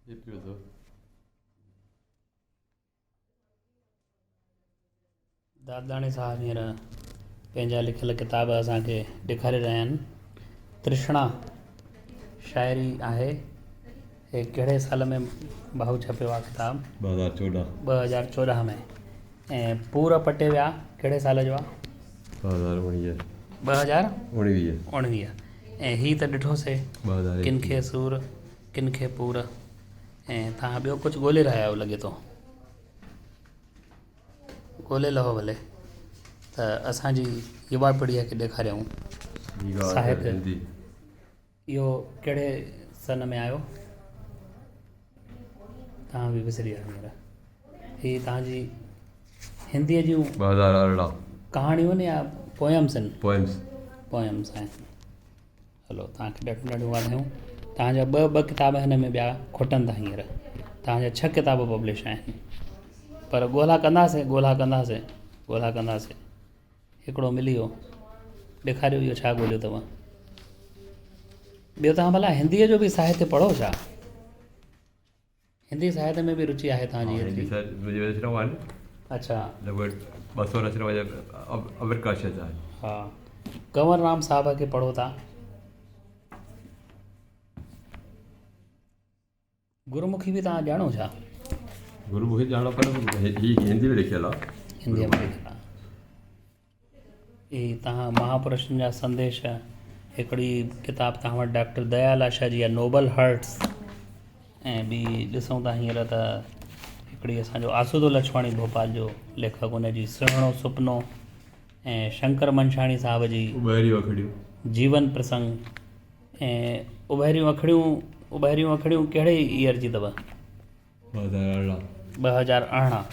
هي پيو اٿو. دادلاڻي صاحب هينئر پنهنجا لکيل ڪتاب اسان کي ڏيکاري رهيا آهن. ترشڻا شاعري آهي. هي ڪهڙي سال ۾ ڀائو ڇپيو آهي ڪتاب؟ 2014. 2014 ۾. ۽ پور پٽي ويا ڪهڙي سال جو آهي؟ 2019. 2019. ۽ هي ته ڏٺوسي ڪن کي سور ڪن کي پور. ۽ توهان ٻيو ڪجهه ڳولي رهيا آهيو لڳي ٿو. ڳولي لهو ڀلي ته اسان جي يوا پيڙهيء کي ڏيکاريون ساهت. اهو ڪهڙي سن ۾ آيو؟ توهان به وسري ويا هينئر. هي توهان جي هنديء جون 2018 ڪهاڻيون يا پوئمس آهن؟ پوئمس. پوئمس آهن. هلو توهان کي ڏاڍيون ڏاڍيون واڌايون. توهان جا ٻه ٻه ڪتاب هن ۾ ٻيا کٽن ٿا هينئر. توهان جا ڇهه ڪتاب پبلش آهن. پر ڳولا ڪنداسين ڳولا ڪنداسين ڳولا ڪنداسين. هڪڙو ملي ويو. ڏيکاريو اهو ڇا ڳوليو اٿو. ٻيو توهان ڀلا هنديء جو به ساهتيه پڙهو ڇا؟ هندي ساهتيه ۾ به رچي آهي توهان جي ايتري؟ هندي ساهتيه منهنجي رچنائون آهن. اڇا. لڳ ڀڳ 200 رچنائون اپرڪاشت آهن. ها ڪنور رام صاحب کي پڙهو ٿا. گرمکي به توهان ڄاڻو ڇا؟ گرمکي ڄاڻان پر هي هندي ۾ لکيل آهي. هندي ۾ لکيل آهي. هي توهان مهاپرشن جا سنديش هڪڙي ڪتاب توهان وٽ ڊاڪٽر ديال آشا جي آهي نوبل هرٽس ۽ ٻي ڏسون ٿا هينئر ته هڪڙي اسان جو آسودو لڇواڻي ڀوپال جو ليکڪ ان جي سهڻو سپنو ۽ شنڪر منشاڻي صاحب جي اٻهريون اکڙيون جيون پرسنگ ۽ اٻهريون اکڙيون اٻهريون اکڙيون ڪهڙي ايئر جي اٿو؟ 2018. 2018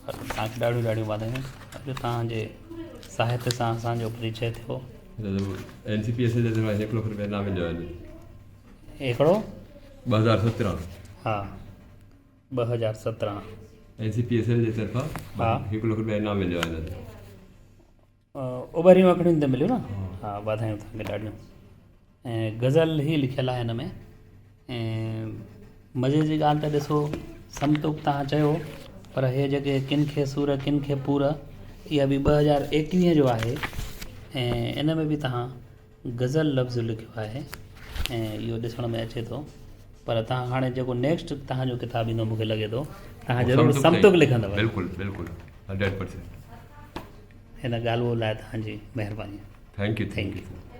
توهان کي ڏاڍيون ڏاڍيون واڌايون اڄ توهان جي ساهتيه سان اسان جو پريچي ٿيو. اين سي پي ايس جي طرفان هڪ لک روپيا انعام مليو آهي. هڪڙو؟ 2017. ها 2017. اين سي پي ايس ايل جي طرفان هڪ لک روپيا انعام مليو آهي. اٻهريون اکڙيون تي مليو نه ها واڌايون توهان کي ڏاڍيون ۽ غزل هي لکيل آهي هن ۾ ۽ مزي جي ڳالهه ته ڏسو سمتوڪ توهان چيو پر هي جيڪي ڪن کي سور ڪن کي پور اها به 2021 جو آهي ۽ ان ۾ به توهان غزل لفظ لکيو آهي ۽ اهو ڏسڻ ۾ اچي ٿو پر توهان هاڻي جيڪو نيڪسٽ توهان جو ڪتاب ايندو مونکي لڳي ٿو توهان ضرور سمتوڪ لکندو. بلڪل بلڪل 100%. هن ڳالهه ٻولهه لاء توهان جي مهرباني. Thank you thank you.